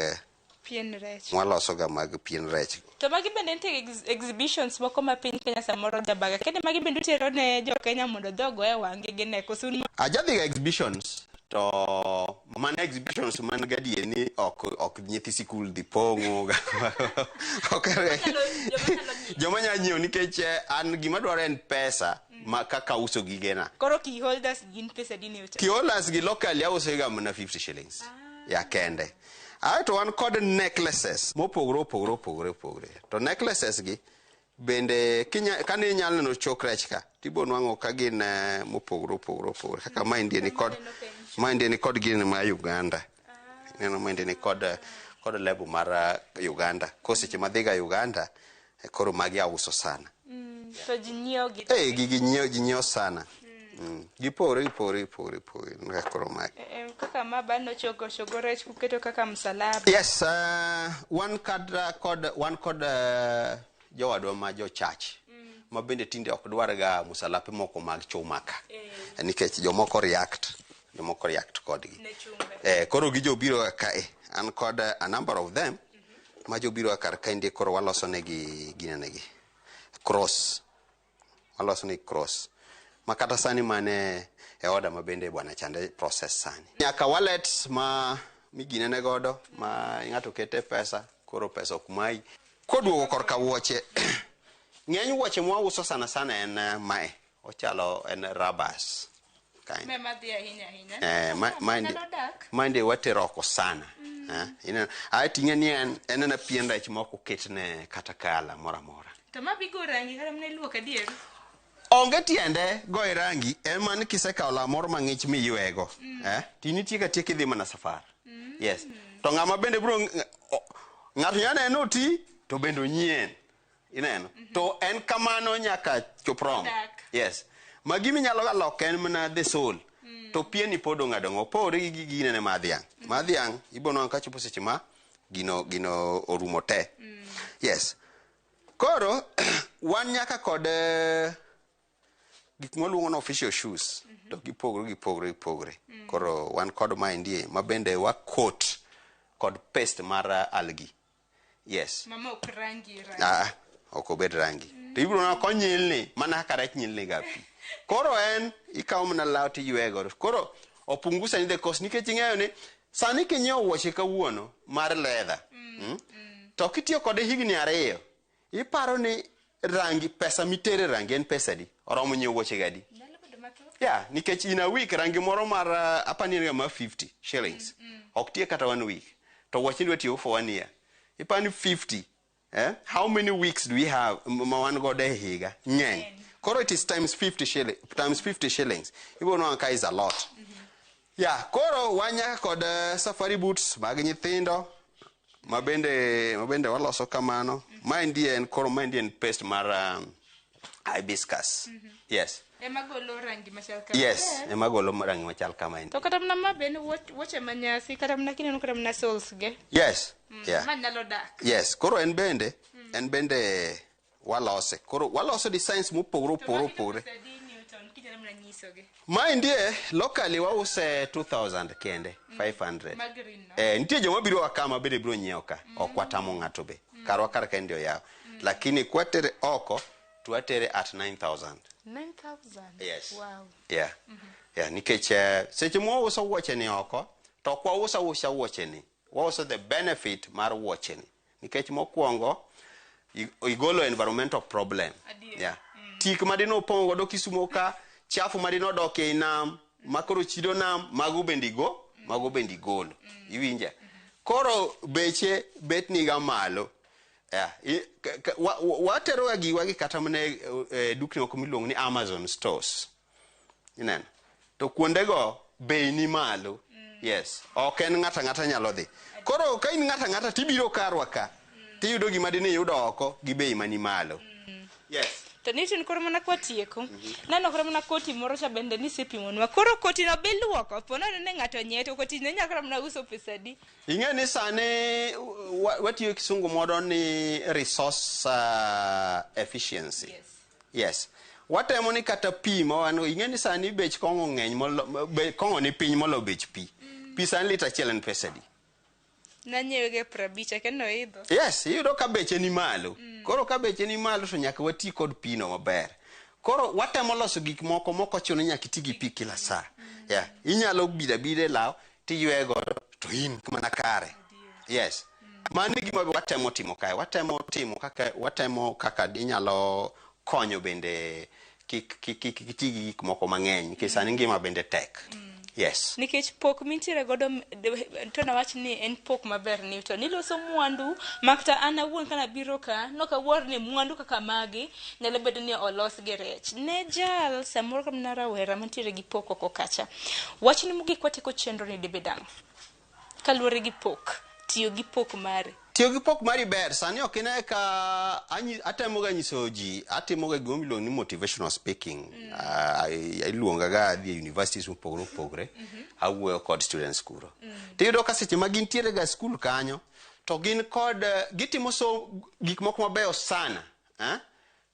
Speaker 2: pien rech.
Speaker 1: Mwalosoga mag pien rech.
Speaker 2: To magi bende nitie exhibitions moko ma piny Kenya samoro jabaga. Kendo magi bende utero ne jo Kenya mondo dhi ogoye wang'gi gine koso un
Speaker 1: Ajadhiga exhibitions to mana exhibitions man gadier ni ok nyithi sikul dhi pong'o. Joma nyalo nyiewo nikech an gima dwaro en pesa ma kaka uso gigena.
Speaker 2: Koro key holders gin pesa adi ne ucho?
Speaker 1: Key holders gi locally auso ga mana 50 shillings. Ya kende. Aeto wan kod necklaces mopogore opogore opogore opogore. To necklaces gi bende kane inyalo neno chok rech ka tibo nwang'o ka gin mopogore opogore opogore. Kaka maendi ni kod maendi ni kod gin ma Uganda. Ineno maendi ni kod lebo mar Uganda. Ko seche madhiga Uganda koro magi auso sana.
Speaker 2: To ji nyiewo gi.
Speaker 1: Gigi nyiewo, ji nyiewo sana. Gipogore gipogore gipogore gipogore kaka koro magi.
Speaker 2: Kaka ma bano chogo chogo rech kuketo kaka msalaba.
Speaker 1: Yes, wan kod jowadwa ma jo church ma bende tinde ok dwar ga msalape moko mag chuma ka. Nikech jomoko react kodgi. Koro gi jobiro kae an kod a number of them ma jobiro kar kaendi koro waloso negi ginenegi cross. Waloso negi cross. Ma kata sani mane e order ma bende bwana chande process sani. Nyaka wallets ma miginene godo ma ng'ato kete pesa koro pesa ok mai. Koduogo korka wuoche. Ng'eny wuoche mwauso sana sana en mae. Ochalo en rubbers. Kind.
Speaker 2: Me madhi ahinya ahinya.
Speaker 1: Mande watero oko sana. Ineno, ae ting'e ni en ena pien rech mok oketne kata kala moro amora.
Speaker 2: To ma bigo rangi kata mana iluok adier?
Speaker 1: Onge tiende goye rangi, en mana kisekawo law moro mang'ich miywego. To nitie ka tiek idhi mana safar. Yes. To ng'ama bende biro ng'ato nyalo neno oti to bende onyien. Ineno? To en kamano nyaka chop rom.
Speaker 2: Odak.
Speaker 1: Yes. Ma gima inyalo ga loko en mana the soul. To pieni pod ong'ado ang'o. Opogore gi ginene mar dhiang'. Mar dhiang' ibo nwang'o ka chopo seche ma gino orumo te. Yes. Koro wan nyaka kod gik mwaluongo ni official shoes. To gipogore gipogore gipogore. Koro wan kod maendie ma bende wa coat kod paste mar algae. Yes.
Speaker 2: Mama ok rangi rangi.
Speaker 1: Ah, ok obed rangi. To ibiro neno konyilni mana kaka rech nyilni ga pi. Koro en ikawo mana law tiyueye godo. Koro opungusa ni the cost nikech ing'eyo ni sani kinyiewo wuoche kawuono mar leather. To kitiyo kode higni 2, iparo ni rangi pesa mitere rangi en pesa adi? Oromo nyiewo wuoche gadi?
Speaker 2: Nyalo bedo mathoth.
Speaker 1: Yeah, nikech in a week rangi moro mar apani en ga mar 50 shillings. Ok tiye kata 1 week. To wuoche idwa tiyo for 1 year. Ipani 50. How many weeks do we have ma wan godo e higa? Ng'eny. Koro it is times 50 shilling, times 50 shillings. Ibo nwang'o ka is a lot. Yeah, koro wan nyaka kod safari boots mag nyithindo mabende waloso kamano. Maendi en koro maendi en paste mar hibiscus. Yes.
Speaker 2: Ema golo rangi machal kama.
Speaker 1: Yes, ema golo rangi machal kama endi.
Speaker 2: To kata mana ma bende wuoche manyasi, kata mana kineno kata mana soles ge.
Speaker 1: Yes. Yeah.
Speaker 2: Ma nyalo dak.
Speaker 1: Yes, koro en bende walose. Koro waloso designs mopogore opogore opogore.
Speaker 2: To magi to pesa adi, Newton, kinyalo mana nyisogi?
Speaker 1: Maendie locally wause 2000 kende, 500.
Speaker 2: Mag green no.
Speaker 1: Nitie joma biro wa kama bende biro nyiewo ka. Ok watamo ng'ato be. Karwa kar kaendi oyaw. Lakini kwatere oko to watere at 9000.
Speaker 2: 9000?
Speaker 1: Yes.
Speaker 2: Wow.
Speaker 1: Yeah. Yeah, nikech seche mwauso wuoche ni oko to ok wauso ausa wuoche ni. Wauso the benefit mar wuoche ni. Nikech mokwongo igolo environmental problem.
Speaker 2: Adier.
Speaker 1: Yeah. Tik madino opong'o godo Kisumo ka, chafu madino odok ei nam, makoro chido nam, mago bende igo, mago bende igolo. Iwinja? Koro beche bet niga malo. Yeah. Watero ga giwa gi kata mana e dukni moko miluongo ni Amazon stores. Ineno? To kuondego bei ni malo. Yes. Ok en ng'ato ang'ata nyalo dhi. Koro ka in ng'ato ang'ata tibiro karwa ka, tiyudo gima dine iyudo oko gi bei mani malo. Yes.
Speaker 2: To Newton koro mana kwatieko. Neno koro mana koti moro cha bende nisepimonwa. Koro koti no be luoko, po nono ni ng'ato onyiewe to koti no inyalo koro mana uso pesa adi?
Speaker 1: Ing'e ni sani watiyo gi kisungu moro ni resource efficiency.
Speaker 2: Yes.
Speaker 1: Yes. Watemo ni kata pi ma wan go, ing'e ni sani bech kong'o ng'eny molo, be, kong'o ni piny molo bech pi. Pi sani lita achiel en pesa adi?
Speaker 2: Nanyiewe ga 50, akia ni oidho.
Speaker 1: Yes, iyudo ka beche ni malo. Koro ka beche ni malo to nyaka wati kod pi no maber. Koro watemo loso gik moko mok ochuno ni nyaka iti gi pi kila saa. Yeah, inyalo biro abira e law tiywe godo to in mana kare. Yes. Mano e gima watemo timo kae. Watemo timo kaka, watemo kaka inyalo konyo bende kik iti gi gik moko mang'eny nikech sani ngima bende tek. Yes.
Speaker 2: Nikech pok mintiere godo to nawach ni en pok maber Newton. Iloso mwandu ma kata an awuon kana biro ka, nok awuor ni mwandu kaka magi nyalo bedo ni olos gi rech. Ne jal samoro kata mana rawera mantiere gi pok oko kacha. Wachni mogik watieko chenro ni dibed ang'o? Kaluwore gi pok, tiyo gi pok mari.
Speaker 1: Tiyo gi pok mari ber. Sani ok ine ka atemo ga nyiso ji, atimo ga gima iluongo ni motivational speaking. Iluonga ga adhi e universities mopogore opogore. Awuoyo kod students kuro. Tiyudo ka seche ma gintiere ga school kanyo, to gin kod, gitimo so gik moko mabeyo sana.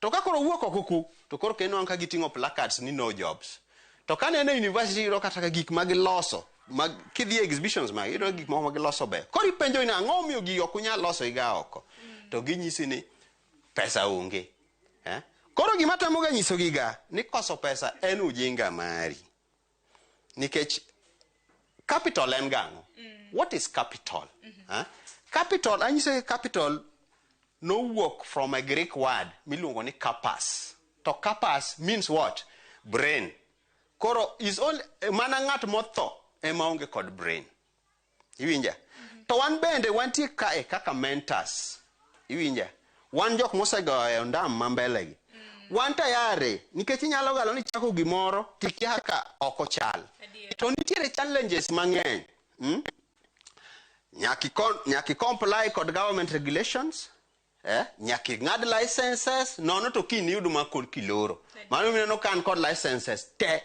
Speaker 1: To ka koro wuok oko ku, to koro kendo ka giting'o placards ni no jobs. To ka neno e university iyudo kata ka gik ma giloso, mag, kidhi e exhibitions mag, iyudo gik moko ma giloso beyo. Koro ipenjo ni ang'o momiyo gigi ok unyal loso higa oko? To ginyisi ni pesa onge. Koro gima temo ga nyiso giga ni koso pesa en ujinga mari. Nikech capital en gang'o? What is capital? Capital, anyiso ni capital nowuok from a Greek word miluongo ni kapas. To kapas means what? Brain. Koro is only mana ng'at motho ema onge kod brain. Iwinja? To wan bende wantie kae kaka mentors. Iwinja? Wan jok mosegoyo ondam ma mbele gi. Wan tayari nikech inyalo galo ni chako gimoro tikia kaka ok ochal.
Speaker 2: Adier.
Speaker 1: To nitiere challenges mang'eny. Nyaka comply kod government regulations, nyaka ing'ad licenses, nono to kiny iyud ma kod kiloro. Mano mineno ka an kod licenses te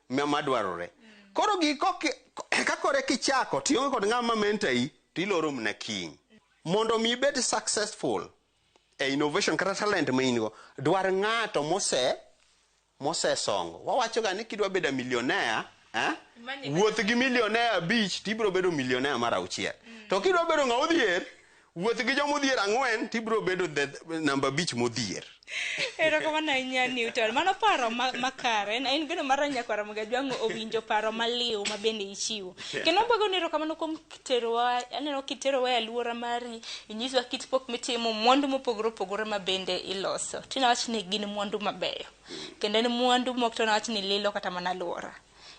Speaker 1: madwarore. Koro gi ka kore kichako to ionge kod ng'ama mentor i to iloro mana kiny. Mondo mi ibed successful e innovation kata talent ma in go, dwar ng'ato mosesongo. Wawacho ga ni kidwa bedo millionaire, wuoth gi millionaire 5 tibiro bedo millionaire mar 6. To kidwa bedo ng'a odhier, wuoth gi joma odhier 4 tibiro bedo the namba 5 modhier.
Speaker 2: Erokamano ahinya Newton. Mano paro makare. En geno mar nyakwara Mogajwang' owinjo paro maliw ma bende ichiwo. Kendo abwago ni erokamano kuom terowa, aneno kiterowa e alwora mari, inyiswa kit pok mitimo, mwandu mopogore opogore ma bende iloso. Tinawach ni gin mwandu mabeyo. Kendo en mwandu mok to nawach ni lilo kata mana alwora.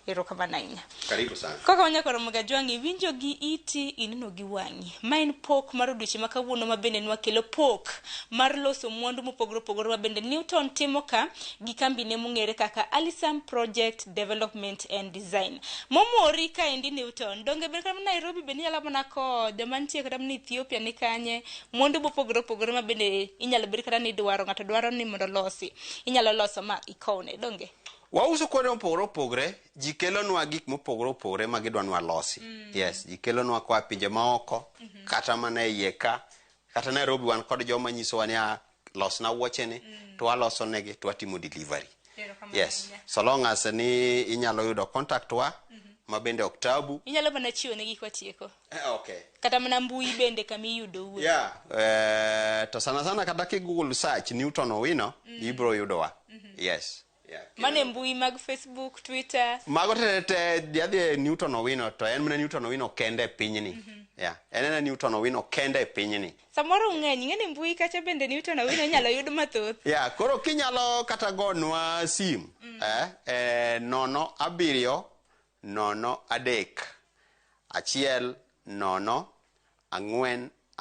Speaker 2: Erokamano ahinya.
Speaker 1: Karibu sana.
Speaker 2: Kaka wanyakwara Mogajwang' iwinjo gi iti, ineno gi wang'i. Ma en pok mar odiochieng' ma kawuono ma bende nwakelo pok mar loso mwandu mopogore opogore ma bende Newton timo ka gi kambine mong'ere kaka Alisam Project Development and Design. Momori kaendi Newton, donge bende kata Nairobi bende inyalo mana kowo joma nitie kata mana Ethiopia ni kanye, mwandu mopogore opogore ma bende inyalo bed kata ni idwaro, ng'ato dwaro ni mondo olosi. Inyalo loso ma ikowne, donge?
Speaker 1: Wauso kuonde mopogore opogore, ji kelonwa gik mopogore opogore ma gidwa ni walosi. Yes, ji kelonwa koa pinje maoko, kata mana e iye ka, kata Nairobi wan kod joma nyisowa ni losna wuocheni, to waloso negi to watimo delivery. Yes, so long as ni inyalo yudo contact wa, ma bende ok tabu.
Speaker 2: Inyalo mana chiwo negi kwatieko.
Speaker 1: Okay.
Speaker 2: Kata mana mbui bende kama iyudo wuoth.
Speaker 1: Yeah, to sana sana kata ki Google search Newton Owino, ibiro yudowa. Yes. Yeah.
Speaker 2: Mane mbui mag Facebook, Twitter.
Speaker 1: Mago te jadhi e Newton Owino to en mana Newton Owino kende e pinyni. Yeah, en ena Newton Owino kende e pinyni.
Speaker 2: Samoro ung'eny, ing'e ni mbui kacha bende Newton Owino inyalo yud mathoth.
Speaker 1: Yeah, koro kinyalo kata gonwa sim, 0 7 0 3 1 0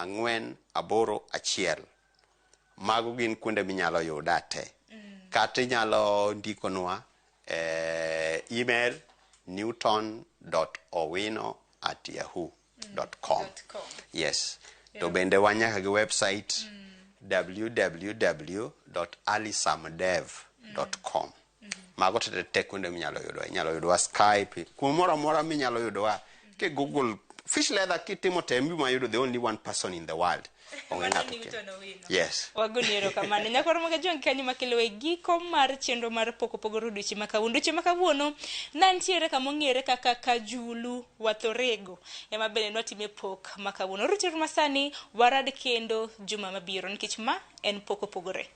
Speaker 1: 4 4 8 1. Mago gin kuonde minyalo yuda te. Kata inyalo ndikonwa email newton.owino@yahoo.com. Yes. To bende wan nyaka gi website www.alisamdev.com. Mago te kuonde minyalo yudowa. Inyalo yudowa Skype, kumoro amora minyalo yudowa. Ki Google fish leather kitimo te ibiro yudo the only one person in the world. Onge ng'ato kendo. Yes.
Speaker 2: Wagoni erokamano. Nyakwar Mogajwang' kanyo makelo e giko mar chenro mar pok opogore odiochieng' ma kawuono. Odiochieng' ma kawuono nantiere kama ong'ere kaka Kajulu Wathorego. Ema bende nwatime pok ma kawuono. Rutiro masani warad kendo juma mabiro nikech ma en pok opogore.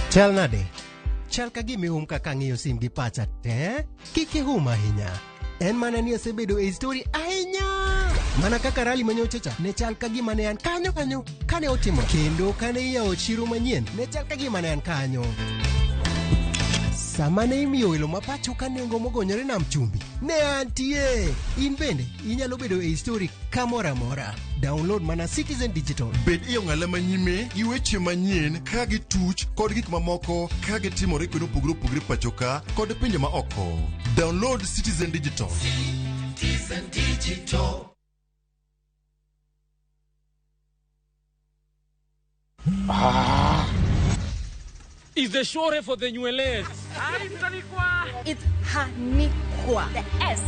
Speaker 3: Chal nade? Chal ka gima ihum kaka ang'iyo sim gi pacha te? Kik ihum ahinya. En mana ni asebedo e story ahinya. Mana kaka rally manyocha cha ne chal ka gima ne an kanyo kanyo kane otimo. Kendo kane iyawo chiro manyien ne chal ka gima ne an kanyo. Sama ne imiyo welo ma pacho ka nengo mogonyore nam chumbi, ne antie. In bende inyalo bedo e story kamoro amora. Download mana Citizen Digital.
Speaker 4: Bed e ong'ala manyime gi weche manyien ka gituch kod gik mamoko ka gitimore kuonde mopogore opogore pacho ka kod pinje ma oko. Download Citizen Digital.
Speaker 5: Citizen Digital.
Speaker 6: Is the shore for the nywele.
Speaker 7: It's Hanikwa. The S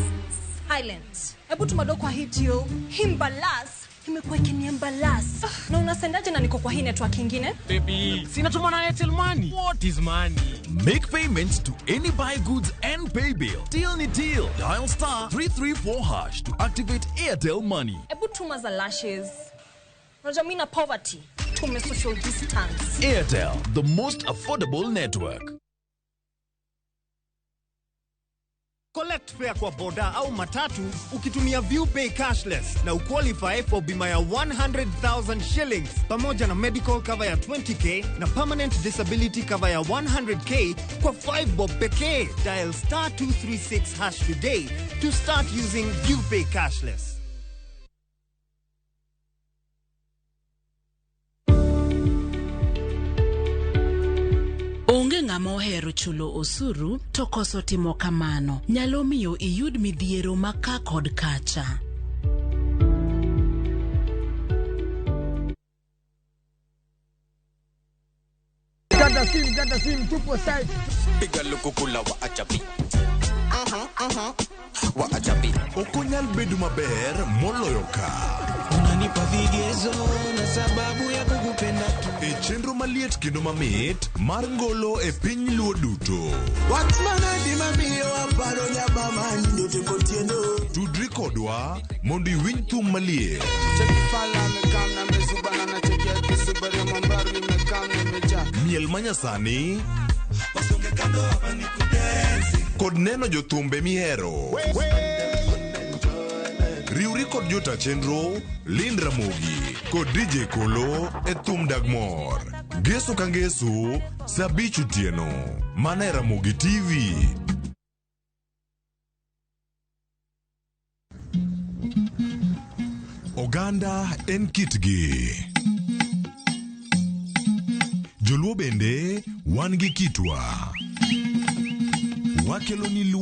Speaker 7: silent. Ebu tumadokwa hitio. Himbalas.
Speaker 8: Imekuwa ikiniembalas. Na unasendaje na niko kwa hii network ingine?
Speaker 6: Baby, sina tuma na Airtel Money. What is money?
Speaker 4: Make payments to any buy goods and pay bill. Deal ni deal. Dial star 334 hash to activate Airtel Money.
Speaker 8: Ebu tuma za lashes. Unajua mimi na poverty. Tume social distance.
Speaker 4: Airtel, the most affordable network.
Speaker 9: Collect fare kwa boda au matatu ukitumia ViewPay cashless na uqualify for bima ya 100,000 shillings pamoja na medical cover ya 20k na permanent disability cover ya 100k kwa 5 bob pekee. Dial star 236 hash today to start using ViewPay cashless.
Speaker 10: Onge ng'ama ohero chulo osuru to koso timo kamano nyalo miyo iyud midhiero ma ka kod kacha.
Speaker 11: Kata sim, tupo site.
Speaker 12: Piga lukukula wa achapi. Wa achapi.
Speaker 4: Okonyal bedo maber moloyo ka.
Speaker 13: Unanipa vigezo na sababu ya kukupenda tu.
Speaker 4: E chenro maliet kendo mamit mar ngolo e piny Luo duto.
Speaker 13: Wat manadi mamiyo aparo nyaba manyo te kotieno.
Speaker 4: Tudri kodwa mondo iwinj thum maliet. Miel manyasani kod neno jothumbe mihero. Riwri kod jota chenro Lind Ramogi kod DJ Kolo e thum dag mor. Ngeso ka ngeso saa 5 otieno mana e Ramogi TV. Oganda en kitgi. Joluo bende wan gi kitwa. Wakelo ni Luo